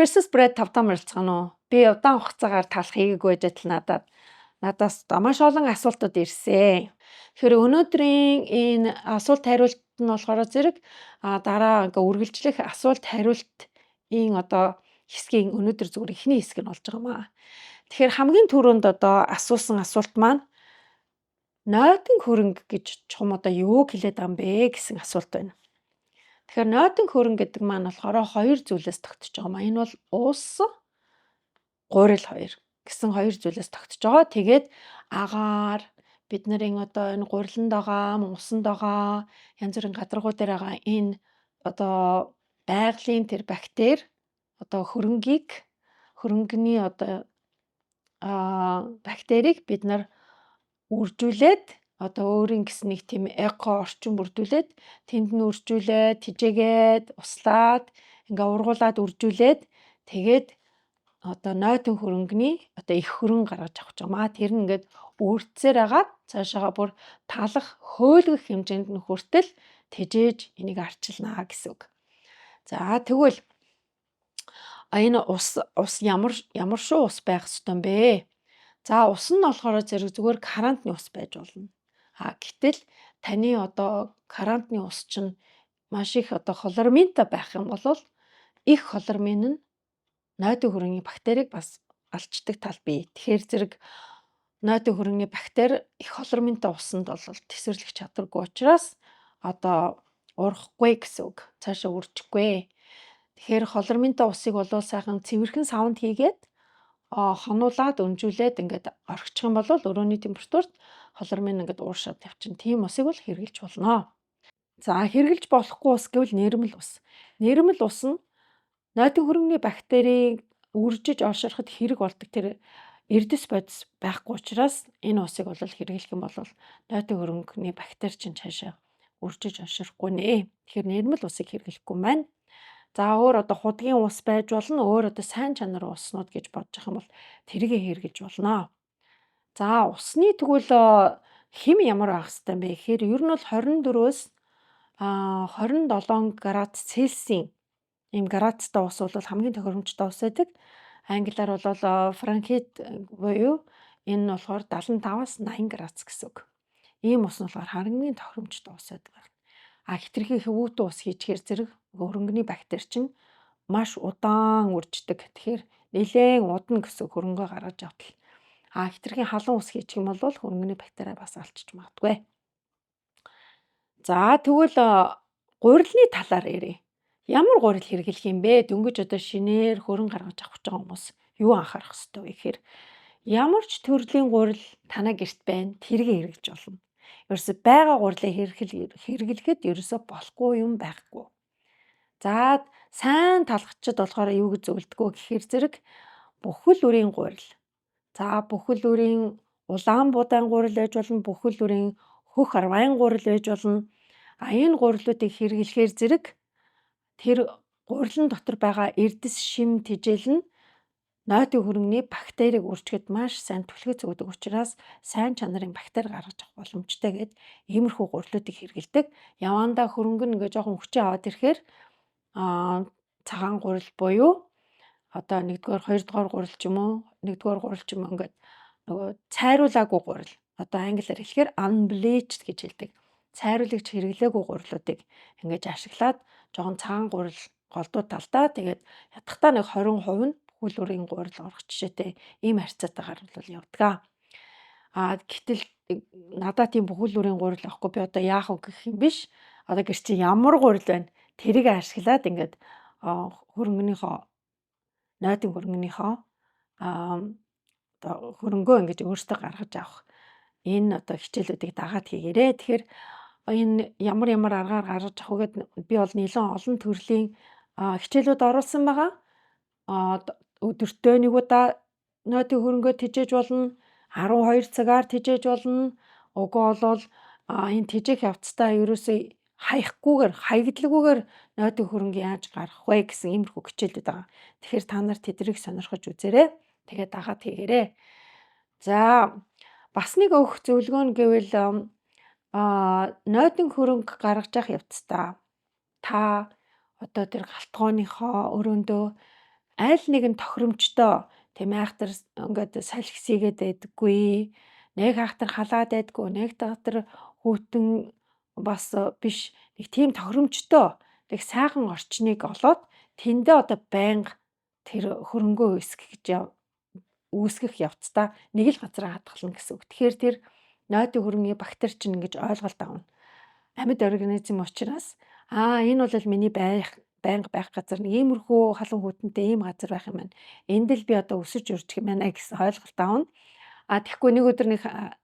Christmas bread тавтаа морилцгаана уу? Би удаан хугацаагаар талах хийгээгүй байж адил надаас одоо маш олон асуултууд ирсэн. Тэгэхээр өнөөдрийн энэ асуулт хариулт нь болохоор зэрэг дараа ингээ үргэлжлэх асуулт хариултын одоо хэсгийн өнөөдөр зүгээр эхний хэсэг нь болж байгаа юм аа. Тэгэхээр хамгийн түрүүнд одоо асуусан асуулт маань нойтон хөрөнгө гэж чухам одоо юу хэлээд байгаа юм бэ гэсэн асуулт байна. Тэгэхээр нойтон хөрөнгө гэдэг маань болохоор хоёр зүйлээс тогтож байгаа юм аа. Энэ бол ус, гурил хоёр гэсэн хоёр зүйлээс тогтож байгаа. Тэгээд агаар, бид нарын одоо энэ гуриланд байгаа, усанд байгаа, янз бүрийн гадаргуу дээр байгаа энэ одоо байгалийн тэр бактери одоо хөрөнгийг, хөрөнгөний одоо бактерийг бид нар үржүүлээд, одоо өөрийн гэсэн нэг тийм эко орчин бүрдүүлээд, тэнд нь үржүүлээд, тижээгээд, услаад, ингээ ургуулад үржүүлээд, тэгээд одоо нойтон хөрөнгөний одоо их хөрөнгө гаргаж авах юм аа. Тэр нь ингээд үрдсээр агаад цаашаага бүр талах, хөөлгөх хэмжээнд нь хүртэл тэжээж энийг арчилнаа гэсэн үг. За, тэгвэл энэ ус ямар шүү ус байх ёстой юм бэ? За, ус нь болохоор зэрэг зүгээр карантны ус байж болно. А гэтэл таны одоо карантны ус чинь маш их одоо хлораминтай байх юм бол их хлорамин нь нойтон хөрөнгийн бактерийг бас алчдаг тал бий. Тэгэхээр зэрэг нойтон хөрөнгийн бактери их хлораминтай усанд бол тэсвэрлэх чадваргүй учраас одоо урахгүй гэсэн үг. Цаашаа үржихгүй. Тэгэхээр хлораминтай усыг бол сайхан цэвэрхэн саванд хийгээд, хонуулаад, өнжүүлээд ингээд орхичих юм бол өрөөний температурт хлорамин ингээд ууршаад явчихна. Тийм усыг бол хэрэглэж болно. За, хэрэглэж болохгүй ус гэвэл нэрмэл ус. Нэрмэл ус нь нойтон хөрөнгөний бактерийг үржиж олшироход хэрэг болдог тэр эрдэс бодис байхгүй учраас энэ усыг бол хэрэглэх юм бол нойтон хөрөнгөний бактери чинь цаашаа үржиж олширохгүй нэ. Тэгэхээр нэрмэл усыг хэрэглэхгүй маань. За, өөр одоо худгийн ус байж болно, өөр одоо сайн чанарын уснууд гэж бодож байгаа юм бол тэрийг хэрэглэж болно. За, усны тэгвэл хэм ямар байх хэвтэй юм бэ гэхээр ер нь бол 24-өөс 27 градус Цельсийн ийм градустай ус бол хамгийн тохиромжтой ус байдаг. Англиар бол Фahrenheit буюу энэ нь болохоор 75-аас 80 градус гэсэн үг. Ийм ус нь болохоор хамгийн тохиромжтой ус байдаг. А хэтэрхий хөвүүтэн ус хийчихээр зэрэг хөрөнгөний бактери чинь маш удаан үрждэг. Тэгэхээр нэлээн удна гэсэн хөрөнгөө гаргаж автал. А хэтэрхий халуун ус хийчих юм бол хөрөнгөний бактери бас алчиж магадгүй. За, тэгвэл гурилны талаар яръя. Ямар гурил хэрэглэх юм бэ? Дөнгөж одоо шинээр хөрөнгө гаргаж авах гэж байгаа хүмүүс юу анхаарах ёстой вэ гэхээр ямар ч төрлийн гурил танаа гэрт байна, тэрийг хэрэглэж болно. Ерөөсө байгаа гурилыг хэрэглэхэд ерөөсө болохгүй юм байхгүй. За, сайн талхчид болохоор юу гэж зөвлөдгөө гэхээр зэрэг бүхэл бүрийн гурил. За, бүхэл бүрийн улаан будаан гурил байж болно, бүхэл бүрийн хөх арвайн гурил байж болно. А энэ гурилуудыг хэрэглэхээр зэрэг тэр гурилан дотор байгаа эрдэс шим тэжээл нь нойтон хөрөнгөний бактерийг үржихэд маш сайн түлхэц өгдөг учраас сайн чанарын бактери гаргаж авах боломжтой гээд иймэрхүү гурилуудыг хэрэглэдэг. Явандаа хөрөнгө нь ингээ жоохон хүчээ аваад ирэхээр цагаан гурил буюу одоо 1-р 2-р гурил ч юм уу, 1-р гурил ч юм уу, ингээд нөгөө цайруулаагүй гурил, одоо англиар хэлэхээр unbleached гэж хэлдэг. Цайруулагч хэрэглээгүй гурилуудыг ингэж ашиглаад жоохон цагаан гурил голдуу талдаа, тэгээд ядахтаа нэг 20% нь бүхэл бүрийн гурил орох жишээтэй ийм харьцаатайгаар бол явдаг. А гэтэл надад тийм бүхэл бүрийн гурил авахгүй, би одоо яах вэ гэх юм биш. Одоо гэр чи ямар гурил байна? Тэрийг ашиглаад ингээд хөрөнгөнийхөө, нойтон хөрөнгөнийхөө одоо хөрөнгөө ингэж өөртөө гаргаж авах энэ одоо хичээлүүдийг дагаад хийгээрэй. Тэгэхээр энэ ямар ямар аргаар гаргаж авах вэ гэд би бол нэлээд олон төрлийн хичээлүүд оруулсан байгаа. Өдөртөө нэг удаа нойтон хөрөнгөө тэжээж болно. 12 цагаар тэжээж болно. Уг бол энэ тэжээх явцдаа ерөөсөө хаяхгүйгээр, хаягдалгүйгээр нойтон хөрөнгө яаж гаргах вэ гэсэн иймэрхүү хичээлүүд байгаа. Тэгэхээр та нар тэднийг сонирхож үзээрэй. Тэгээд дагаад хийгээрэй. За, бас нэг өгөх зөвлөгөө нь гэвэл нойтон хөрөнгө гаргаж авах явцдаа та одоо тэр гал тогооныхоо өрөөндөө Аль нэгэн тохиромжтой, тийм, айхтар ингээд салхи сийгээд байдаггүй, нэг айхтар халаад байдаггүй, нэг айхтар хүйтэн бас биш, нэг тийм тохиромжтой нэг сайхан орчныг олоод тэндээ одоо байнга тэр хөрөнгөө өсгөх гэж үүсгэх явцдаа нэг л газараа хадгална гэсэн үг. Тэгэхээр тэр нойтын хөрөнгийн бактери чинь ингэж ойлголт авна. Амьд организм учраас энэ бол миний байх байнга байх газар, нэг иймэрхүү халуун хүйтэнтэй ийм газар байх юм байна. Энд л би одоо өсөж үржих юм байна гэсэн ойлголт авна. А тэгэхгүй нэг өдөр нэг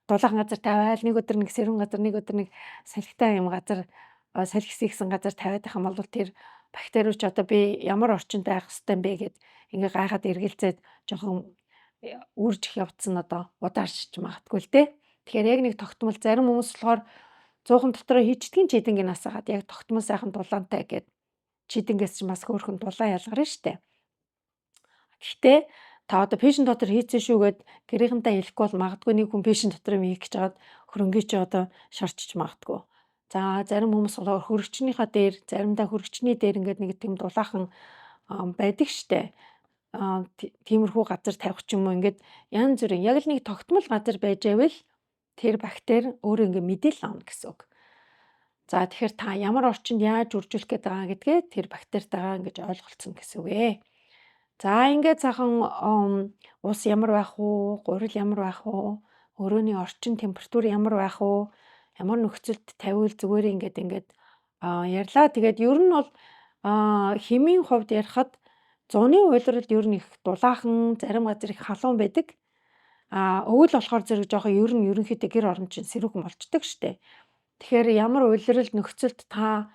дулаахан газар тавиал, нэг өдөр нэг сэрүүн газар, нэг өдөр нэг салхитай юм газар, салхи сийгсэн газар тавиад байх юм бол тэр бактериуч одоо би ямар орчинд байх хэвтэй юм бэ гэд ингээ гайхаад эргэлзээд жоохон үржих явц нь одоо удаашч магадгүй л дээ. Тэгэхээр яг нэг тогтмол, зарим хүмүүс болохоор зуухан дотроо хийчдгийн чийдэнгийн насаагаад яг тогтмол сайхан дулаантай гэд, чийдэнгээс ч бас хөөрхөн дулаан ялгарна штэ. Гэхдээ та одоо пешн дотор хийцэн шүү гэд гэрийнхэнтэй хэлэхгүй бол магадгүй нэг хүн пешн дотор юм хийх гэж хагаад хөрөнгөө чи одоо шарчиж магадгүй. За, зарим хүмүүс болохоор хөргөчнийхаа дээр, заримдаа хөргөчний дээр ингээд нэг тийм дулаахан байдаг штэ. Тиймэрхүү газар тавих ч юм уу, ингээд янз бүрийн яг л нэг тогтмол газар байж байвал тэр бактери өөрөө ингээд мэдээлэл авна гэсэн үг. За, тэгэхээр та ямар орчинд яаж үржүүлэх гээд байгаа гэдгээ тэр бактеритайгаа ингэж ойлголцсон гэсэн үг ээ. За, ингээд сайхан ус ямар байх уу, гурил ямар байх уу, өрөөний орчин температур ямар байх уу, ямар нөхцөлд тавиул зүгээр, ингээд ярьлаа. Тэгээд ер нь бол химийн хувьд ярихад зуны улиралд ер нь их дулаахан, зарим газар их халуун байдаг. А өвөл болохоор зэрэг жоохон ер нь ерөнхийдөө гэр орон чинь сэрүүхэн болчдөг штэ. Тэгэхээр ямар улиралд нөхцөлд та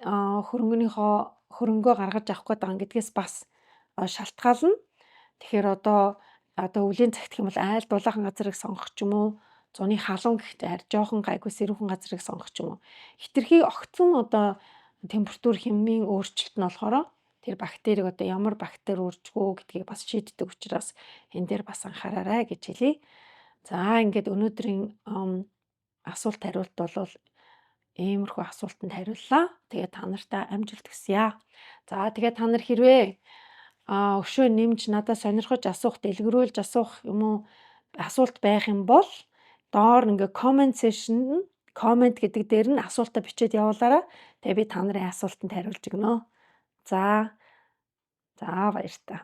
хөрөнгөнийхөө хөрөнгөө гаргаж авах гээд байгаа гэдгээс бас шалтгаална. Тэгэхээр одоо өвлийн цагт гэх юм бол айл дулаахан газрыг сонгох ч юм уу, зуны халуун гэхдээ арай жоохон гайгүй сэрүүхэн газрыг сонгох ч юм уу. Хэтэрхий огцон одоо температур хэмийн өөрчлөлт нь болохоор тэр бактерийг одоо ямар бактери үржих үү гэдгийг бас шийддэг учраас энэ дээр бас анхаараарай гэж хэлье. За, ингээд өнөөдрийн асуулт хариулт бол иймэрхүү асуултанд хариуллаа. Тэгээд та нартай амжилт хүсье. За, тэгээд та нар хэрвээ өшөө нэмж надад сонирхож асуух, дэлгэрүүлж асуух юм уу, асуулт байх юм бол доор ингээ comment section, comment гэдэг дээр нь асуултаа бичээд явуулаарай. Тэгээ би та нарын асуултанд хариулж өгнө. За. За, баяртай.